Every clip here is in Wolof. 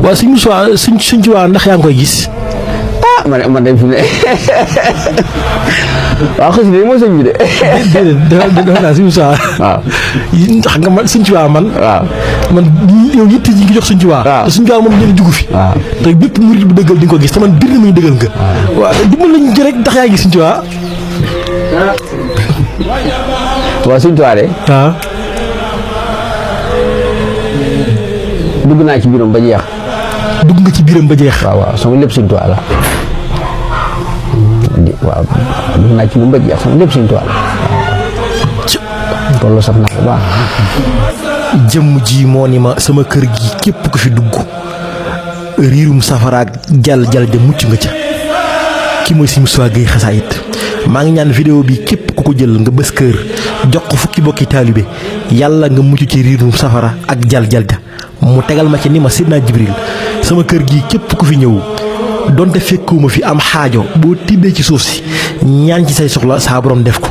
waaw sëñ Moussa sëñ Tuubaa ndax yaa ngi koy gis. man de fi mu ne waaw xasida yi mooy sëñ bi de. déedéet dafa naa sëñ Moussa. waaw xam nga man sëñ Tuubaa man. waaw man yow yitte ji ngi jox sëñ Tuubaa. waaw te sëñ Tuubaa moom ñu jugu fi. waaw te bépp murid bu dëggal di nga ko gis te man biir na muy dëggal nga. waaw dimbal lañu ci rek ndax yaa ngi gis sëñ Tuubaa. waaw sëñ Tuubaa de. waaw. dugg naa ci biiram ba jeex. dugg nga ci biiram ba jeex. waaw waaw sama lépp sëñ Tuubaa la. waaw dugg naa ci biiram ba jeex sama lépp sëñ Tuubaa la. waaw loolu sax na ko baax. jëmm ji moo ni ma sama kër gi képp ku fi dugg riirum safaraak jal ja mucc nga ca ki mooy si Moustapha Gueye xasaayit maa ngi ñaan vidéo bi képp ku ko jël nga bës kër jox ko fukki bokki taalibe yàlla nga mucc ci riirum safara ak jal ja mu tegal ma ci ni ma Sidna Jibril sama kër gi képp ku fi ñëw donte fekkuma fi am xaajo boo tibbee ci suuf si ñaan ci say soxla saa borom def ko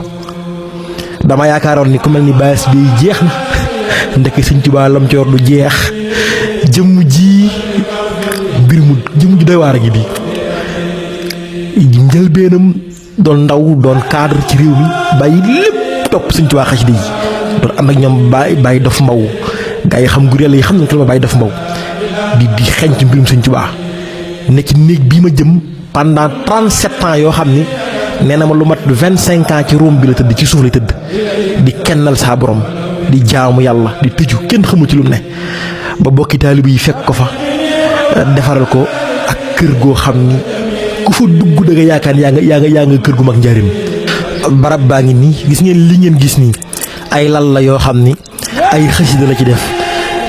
dama yaakaaroon ni ku mel ni baas bi jeex na ndekk sëñ Tuubaa lam ci war du jeex jëmm ji mbir mu jëmm ji doy waar gi bi njëlbeenam doon ndaw doon cadre ci réew mi bàyyi lépp topp sëñ Tuubaa xasida yi doon ànd ak ñoom bàyyi dof mbaw gaa yi xam gur yàlla yi xam nañ ko ma bàyyi dof mbaw di xeeñ ci mbirum sëñ Tuubaa ne ci néeg bii ma jëm pendant 37 ans yoo xam ni nee na ma lu mat 25 ans ci room bi la tëdd ci suuf la tëdd di kennal saa borom di jaamu yàlla di tëju kenn xamul ci lu mu ne ba bokki taalibe yi fekk ko fa defaral ko ak kër goo xam ni ku fa dugg da nga yaakaar yaa nga kër gu mag njaarim barab baa ngi nii gis ngeen li ngeen gis nii ay lal la yoo xam ni ay xasida la ci def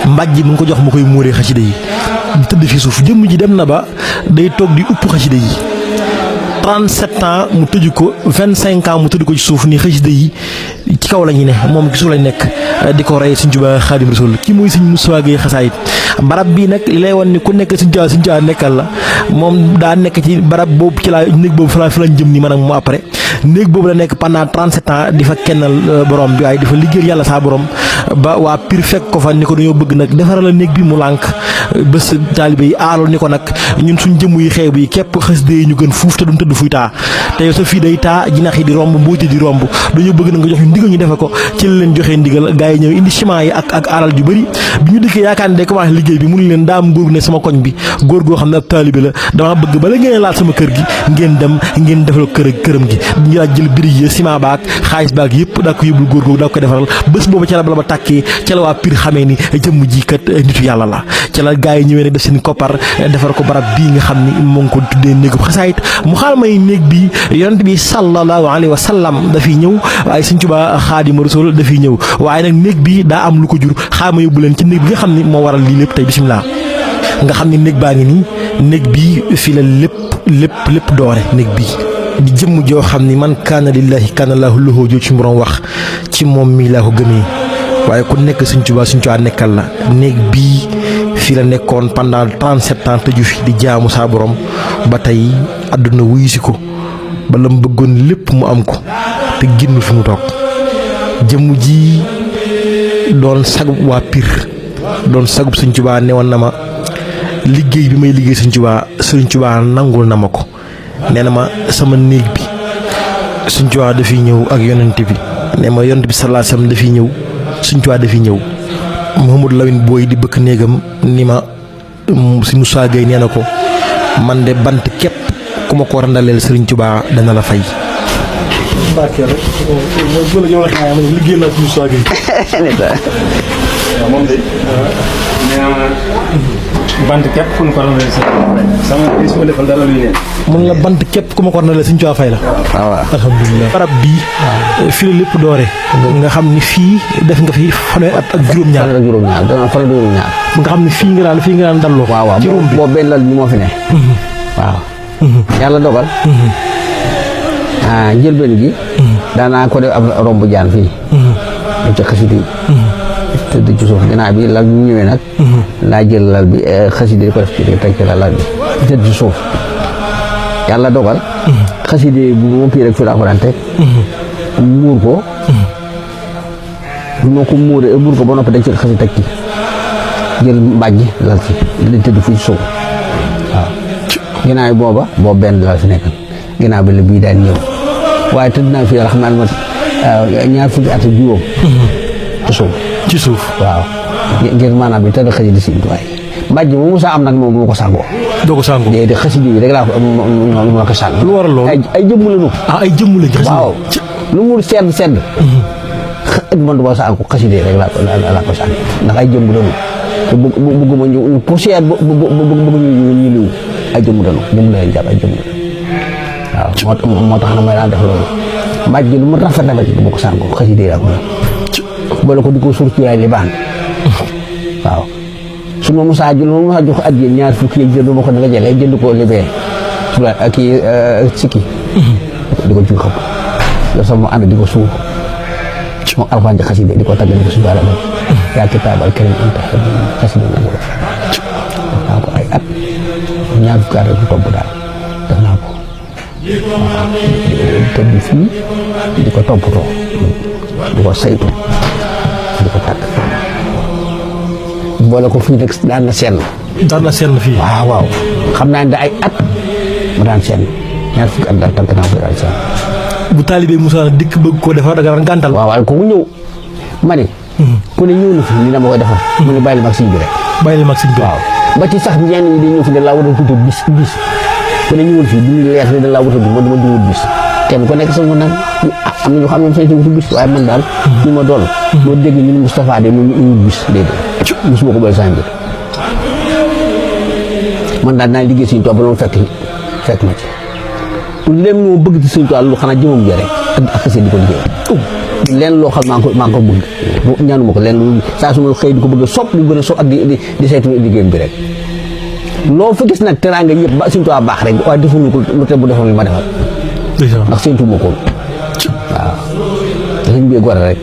mbàjj mu ngi ko jox mu koy muuree xasida yi di tëdd fi suuf jëmm ji dem na ba day toog di upp xasida yi 37 ans mu tëju ko 25 ans mu tëju ko ci suuf ni xasida yi ci kaw la ñu ne moom ci suuf lañ nekk di ko rey Sëñ Tuubaa Xaadimu Rasuul ki muy Sëñ Moustapha Gueye xasaayit barab bii nag li lay wan ni ku nekk Sëñ Tuubaa nekkal la moom daa nekk ci barab boobu ci laa néeg boobu fa lañ jëm ni man ak mu après néeg boobu la nekk pendant 37 ans di fa kennal borom bi waaye di fa liggéeyal yàlla saa borom ba waa Pire fekk ko fa ni ko dañoo bëgg nag defaral la néeg bi mu lànk bés taalibe yi aalul ni ko nag ñun suñ jëmm yi xeeb yi képp xasida yi ñu gën fuuf te duñ tëdd fuy taa te yow sa fii day taa jinax yi di romb mbooti di romb dañoo bëgg na nga jox ñu ndigal ñu defe ko ci la leen joxee ndigal gaa yi ñëw indi ciment yi ak alal ju bëri bi ñu dëkkee yaakaar ne day commencé liggéey bi mënuñ leen daa am góor ne sama koñ bi góor goo xam ne ab taalibe la dama bëgg bala ngeen laal sama kër gi ngeen dem ngeen defal këram gi ñu laa jël birig yi ciment baak xaalis baak yëpp daa ko yóbbul góor googu daa ko defaral bés boobu ca la ba tàkkee ca la waa Pire xamee ni jëmm ji kat nitu yàlla la ca la gaa yi ñëwee nag def seen koppar defar ko barab bii nga xam ni moo ngi ko tuddee néegub xasaayit mu xaal may néeg bi yonent bi sallallahu alayhi wa sallam dafiy ñëw waaye Sëñ Tuubaa Xaadimu Rasuul dafiy ñëw waaye nag néeg bi daa am lu ko jur xaal ma yóbbu leen ci néeg bi nga xam ni moo waral lii lépp tey bisimilah nga xam ni néeg baa ngi nii néeg bii fii la lépp doore néeg bii di jëmm joo xam ni man kaana lillahi kaana lahu lahu joo ci borom wax ci moom mii laa ko gëmee waaye ku nekk Sëñ Tuubaa nekkal la néeg bii fii la nekkoon pendant 37 ans tëju fi di jaamu saa borom ba tey àdduna wuyu si ko ba la mu bëggoon lépp mu am ko te génnul fi mu toog jëmm ji doon sagub waa Pire doon sagub Sëñ Tuubaa newoon na ma liggéey bi may liggéey Sëñ Tuubaa nangul na ma ko nee na ma sama néeg bi Sëñ Tuubaa dafiy ñëw ak yonent bi nee ma yonent bi sallallahu alayhi wasallam dafiy ñëw Sëñ Tuubaa dafiy ñëw Mouhamadou Lamine Boy di bëkk néegam ni ma si Moustapha Gueye nee na ko man de bant képp ku ma ko randaleel Sëriñ Tuubaa dana la fay. liggéey naa si Moustapha Gueye. moom de. bant képp ku ma ko randaleel sama bis ma defal dara luy leen. mun la bant képp ku ma ko randaleel Sëñ Tuubaa fay la. waaw alhamdulilah. barab bii. fii la lépp doore. nga xam ni fii def nga fi fanweeri at ak juróom-ñaar. dana fanweeri juróom-ñaar. nga xam ni fii nga daan dalloo. waaw ci romb bi boobu benn lal bi moo fi ne. waaw. yàlla dogal. njëlbeen gi. daanaa ko def ab romb jaan fii. lu ca xasida yi. tëdd ci suuf ginnaaw bi lal bi mu ñëwee nag. laa jël lal bi xasida yi ko def ci teg ci lal bi tëdd ci suuf. yàlla dogal. xasida yi bu ma kii rek fii laa ko daan teg. muur ko. bu ma ko muuree muur ko ba noppi dañ ci xasida teg ci. jël mbàjj lal ci di tëdd fii suuf waaw ginnaaw yi boobu benn lal fi nekk ginnaaw bi la bii daan ñëw waaye tëdd naa fi yàlla xam naa ne ma ñaar fukki at ak juróom ci suuf waaw ngir maanaam bi tëdd xëy di si waaye mbàjj mu musa am nag moom moo ko sàngoo doo ko sàngoo déedéet xasida yi rek laa ko moom la ko sàng lu waral loolu ay jëmm la ñu ay jëmm la ci waaw lu mu sedd man du ma sàng ko xasida yi rek laa ko sàng ndax ay jëmm la ñu te bëgguma ñu poussière bëgg ñu liw ay jëmm la ñu jëmm la jàpp ay jëmm la waaw moo tax na may daan def loolu mbàjj lu mu rafet du ma ko sàng ko xasida yi laa ko boole ko di ko suur ci yaay li baan waaw su ma musaa jox addiya ñaar fukki yeeg jënd ma ko danga jëlee jënd ko libee su la kii sikki di ko ciy xëpp loolu sax mu ànd di ko suuf moom alxuraan ji xasida di ko tagg di ko subaale ba yaa kitaabal karim anta xasida na ko def naa ko ay at ñaar fukki at rek bu topp daal def naa ko waaw tëdd fii di ko toppatoo di ko saytu di ko tagg boole ko fii nag daan na seen fii waaw xam naa ne da ay at mu daan seen ñaar fukki at daal tànk naa ko daan seen bu taalibe Moussa dikk bëgg koo defar da nga daan gàntal waaw ko ñëw ma ne ku ne ñëw na fi ni dama koy defar mu ne bàyyi la mag siñ bi rek waaw ba ci sax ñenn ñi di ñëw fi da laa war a tudd bis ku ne ñëwul fii duñu leer da laa war a tudd ma dama duwul bis kenn ku nekk sax mu nag am na ñu xam ne sañ wutu bis waaye man daal ñu ma doon moo dégg ñu ne Moustapha de mu ñu bis déedéet musuma ko bëri sañ bi man daal naa liggéey Sëñ Tuubaa ba loolu fekk ma ci leen moo bëgg ci Sëñ Tuubaa lu xanaa jëmam ja rek ak xasee di ko liggéey leen loo xam maa ngi ko bëgg ñaanuma ko leen saa su ma xëy di ko bëgg a sopp di gën a sopp ak di saytu liggéeyam bi rek loo fa gis nag teraanga yëpp ba Sëñ Tuubaa baax rek waaye defuñu ko lu te bu defoon li ma defal ndax séentuwuma ko waaw dañ bee gore rek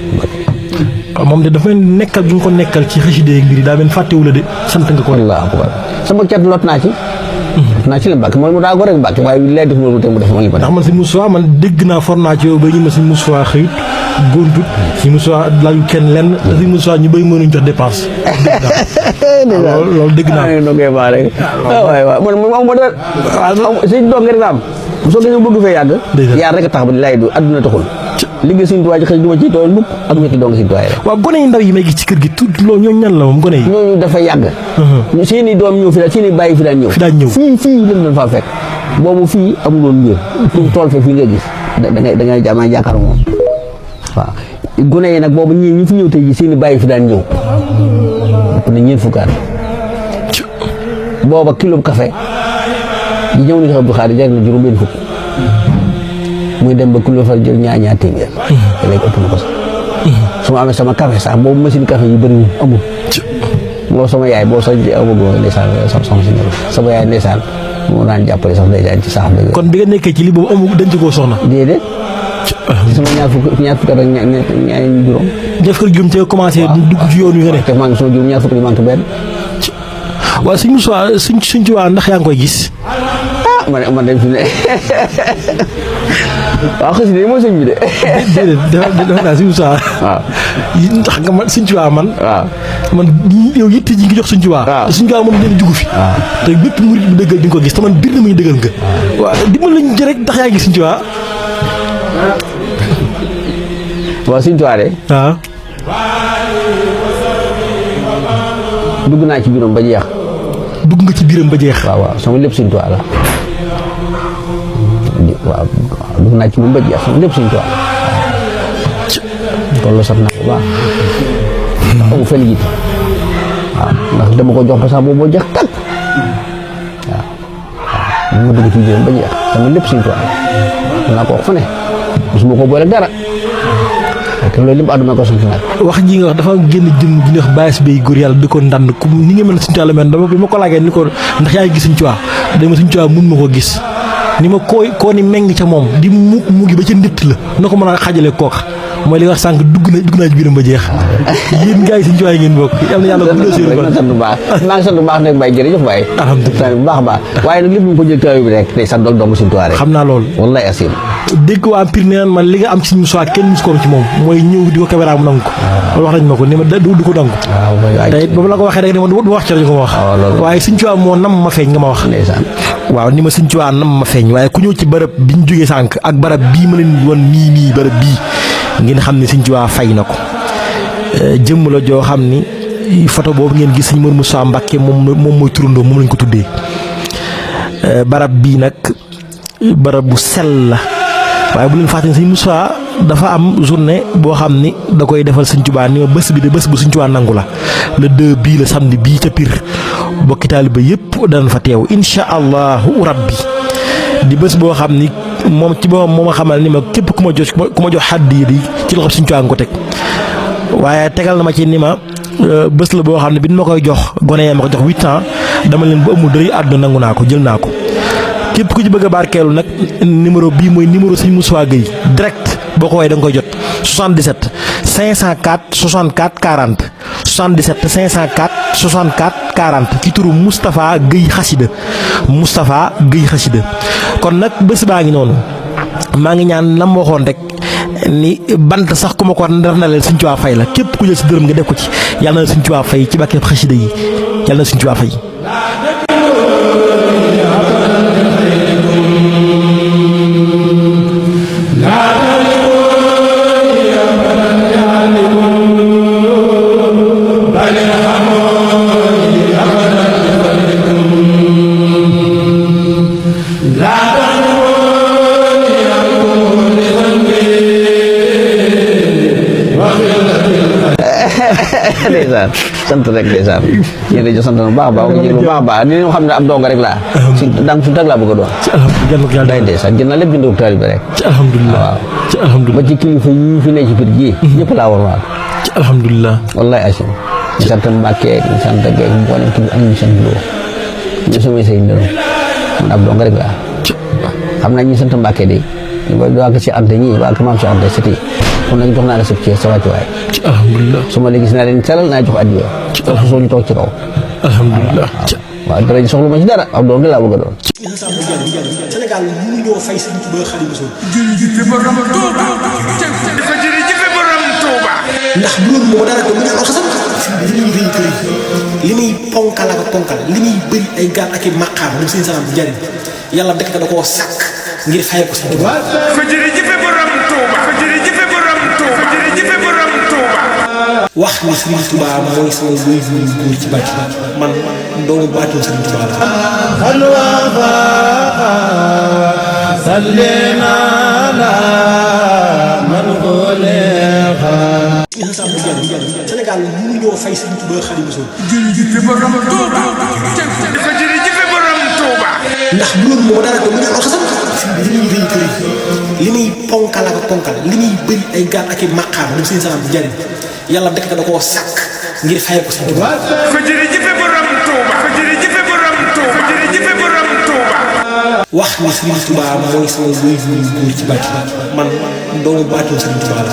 moom de dafa nekkal gi nga ko nekkal ci xasida yi mbir yi daa mel fàttewu la de sant nga ko wallaahi akbar sama cat lot naa ci la mbàkk mooy mu daa gore rek mbàkk waaye léegi def loolu te mu def ma li ma ndax man Sëñ Moussa man dégg naa for naa ci yow ba ñu ma Sëñ Moussa xëyut góontut Sëñ Moussa laaju kenn lenn te Sëñ Moussa ñu bëri mënuñ jox dépense loolu dégg naa no koy baax rek waaw man moom ma dara sëñ doog nga am bu soo gënee bëgg fee yàgg yaa rek a tax ba lay du adduna taxul liggéey Sëñ Tuubaa ji xëy duma ci tool mukk ak ñetti dong Sëñ Tuubaa rek waaw gone yi ndaw yi may gis ci kër gi tout loolu ñooñu ñan la moom gone yi ñooñu dafa yàgg seen i doom ñëw fi daal seen i bàyyi fi daan ñëw fii lañ doon faa fekk boobu fii amuloon mbir tool fe fii nga gis da ngay jamaa jàkkaar moom waaw gone yi nag boobu ñu fi ñëw tey ji seen i bàyyi fi daan ñëw ëpp na ñeent fukkaat booba kilo café ji ñëw ni Abdou Khadre jar na juróom benn fukk muy dem ba kilo fa jël ñaar téeméer léegi ëpp na ko sax su ma amee sama café sax boobu machine café yu bëri amul boo sama yaay boo sa amagoo ndeysaan sama yaay ndeysaan moo daan jàppale sax ndeysaan ci sax dëgg kon bi nga nekkee ci li boobu amul denc koo soxna déedéet ci sama ñaar fukk ak ñaar juróom def ko juróom te commencé dugg ci yoon wi nga ne te maa ngi sama juróom ñaar fukk li manque benn waaw Sëñ Moussa Sëñ Tuubaa ndax yaa ngi koy gis man dem fi ne waaw xëy na mooy sëñ bi de. déedéet dafa naa Sëñ Moussa. waaw ndax nga man Sëñ Tuubaa man. waaw man yow yitte ji ngi jox Sëñ Tuubaa. waaw te Sëñ Tuubaa moom dina jugu fi. waaw te bépp murid bu dëggal di nga ko gis te man biir na ma ñu dëggal nga. waaw dimbali lañu ci rek ndax yaa ngi Sëñ Tuubaa. waaw Sëñ Tuubaa de. waaw. dugg naa ci biiram ba jeex. dugg nga ci biiram ba jeex. waaw waaw sama lépp Sëñ Tuubaa la. waaw dugg naa ci moom ba jeex sama lépp Sëñ Tuubaa waaw loolu sax naa ko baax ndax amu fenn jiite waaw ndax dama ko jox ba sax boobu boo jeex tàkk waaw ma dugg ci biiram ba jeex sama lépp Sëñ Tuubaa naa ko wax fu ne mosuma ko boole dara te loolu lépp àdduna ko sant nag wax ji nga wax dafa génn jëm ji nga wax bàyyi si bay góor yàlla di ko ndànd comme ni nga mel ne Sëñ Tuubaa la mel dama bi ma ko laajee ni ko ndax yaa ngi gis Sëñ Tuubaa dañ ma Sëñ Tuubaa mun ma ko gis ni ma koo ni meng ca moom di mu gi ba ca nditt la na ko mën a xajale kooka mooy li nga wax sànq dugg naa ci biiram ba jeex yéen gars yi Sëñ Tuubaa ngeen bokk yal na yàlla guddal seen fan. sant bu baax maa ngi sant bu baax nag Baye jërëjëf Baye. alhamdulilah bu baax a baax waaye nag lépp mu ko jël taw bi rek tey sant dong Sëñ Tuubaa rek. xam naa loolu. wallaay asim. dégg waa Pire nee man li nga am ci Moussa kenn mus ko am ci moom mooy ñëw di ko caméra mu nangu ko. loolu wax nañ ma ko ni ma du ko nangu. waaw tey ba ma la ko waxee rek ni ma du wax ci rajo nga ma wax. waaye Sëñ Tuubaa moo nam ma feeñ nga ma wax. waaw ni ma Sëñ Tuubaa nam ma feeñ waaye ku ñëw ci bërëb bi ñu jógee sànq ak barab bii ma leen woon nii bërëb bii ngeen xam ne Sëñ Tuubaa fay na ko jëmm la joo xam ni photo boobu ngeen gis Sëñ Mor Moussa Mbacké moom mooy turandoo moom lañ ko tuddee barab bii nag barab bu sell la waaye bu leen fàtte ne Sëñ Moussa dafa am journée boo xam ni da koy defal Sëñ Tuubaa ni ma bés bi de bés bu Sëñ Tuubaa nangu la le 2 bii la samedi bii ca Pire bokki taaliba yëpp danañ fa teew incha allahu rabbi di bés boo xam ni moom ci boppam moo ma xamal ni ma képp ku ma jox xaddiya di ci loxo Sëñ Tuubaa nga ko teg waaye tegal na ma ci ni ma bés la boo xam ne bi ma koy jox gone yee ma ko jox 8 ans dama leen bu amul dara àdduna nangu naa ko jël naa ko képp ku ci bëgg a barkeelu nag numéro bii mooy numéro Sëñ Moussa Gueye direct boo ko woowee da nga koy jot 77 504 64 40 77 504 64 40 ci turu Moustapha Gueye Xasida Moustapha Gueye Xasida kon nag bés baa ngi noonu maa ngi ñaan lam waxoon rek ni bant sax ku ma ko ndar na leen Sëñ Tuubaa fay la képp ku jël si dërëm nga def ko ci yàlla na Sëñ Tuubaa fay ci bàkkeeb xasida yi yàlla na Sëñ Tuubaa fay. ndeysaan sant rek ndeysaan jërëjëf sant na bu baax a baax nga jël bu baax a baax ni nga xam ne ab donga rek laa si dang su tag laa bëgg a doon ci alhamdulilah day ndeysaan jël na lépp jënd ko taalibe rek ci alhamdulilah waaw ci alhamdulilah ba ci kilifa yi fi ne ci Pire ji ñëpp laa war waal ci alhamdulilah wallaay asim ñu sant Mbàkke ñu sant Gueye mboolem kii ak ñu sant Lo ñu samay say ndërëm man ab donga rek laa xam naa ñu sant Mbàkke de waa ko si ante ñi waa ko maam si ante siti kon nag jox naa la sëb ci sa wàccuwaay ci alhamdulilah su ma la gis naa leen selal naa jox addiya soo ñu toog ci kaw alhamdulilah waaw dara ji soxlu ma ci dara ab doom gi laa bëgg a doon Sénégal mënu ñoo fay Sëñ Tuubaa Xaadimu Rasuul ndax bu loolu moo dara ko mu ne xasam li muy rëy kër li muy ponkal ak ponkal li muy bëri ay gaal ak i maqaam lu seen salaam di jariñ yàlla dëkk da koo sàkk ngir fay ko Sëñ Tuubaa wax ni Sëriñ Tuubaa mooy sama wéy bu góor ci bàcc man doomu baatum Sëriñ Tuubaa la Sénégal mënu ñoo fay Sëriñ Tuubaa Xaadimu Rasuul ndax bu loolu moo dara ko mu ne xasam li muy rëy kër li muy ponkal ak ponkal li muy bëri ay gaal ak i maqaam lu seen salaam di jariñ yàlla dëkk da koo sàkk ngir fay ko Sëñ Tuubaa wax ni Sëriñ Tuubaa mooy sama wéy bu góor ci bàcc man doomu baatum Sëriñ Tuubaa la